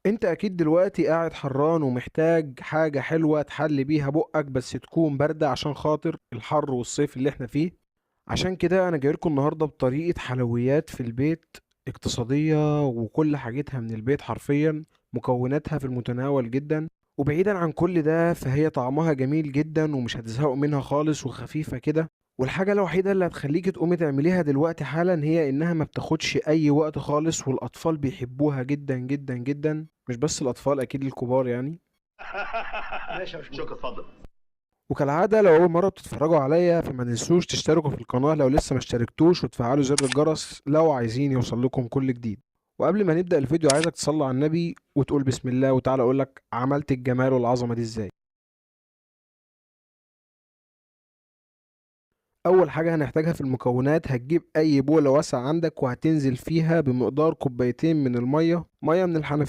انت اكيد دلوقتي قاعد حران ومحتاج حاجة حلوة تحل بيها بقك، بس تكون باردة عشان خاطر الحر والصيف اللي احنا فيه. عشان كده انا جايلكم النهاردة بطريقة حلويات في البيت اقتصادية وكل حاجتها من البيت حرفيا، مكوناتها في المتناول جدا، وبعيدا عن كل ده فهي طعمها جميل جدا ومش هتزهقوا منها خالص وخفيفة كده. والحاجة الوحيدة اللي هتخليكي تقومي تعمليها دلوقتي حالا هي انها ما بتاخدش اي وقت خالص، والاطفال بيحبوها جدا جدا جدا، مش بس الاطفال اكيد الكبار يعني. ماشي يا باشمهندس. شكرا، اتفضل. وكالعادة لو أول مرة بتتفرجوا عليا فما تنسوش تشتركوا في القناة لو لسه ما اشتركتوش، وتفعلوا زر الجرس لو عايزين يوصل لكم كل جديد. وقبل ما نبدأ الفيديو عايزك تصلي على النبي وتقول بسم الله، وتعالى أقولك عملت الجمال والعظمة دي ازاي. أول حاجة هنحتاجها في المكونات، هتجيب أي بولة واسعة عندك وهتنزل فيها بمقدار كوبايتين من المية، مية من الحنفية.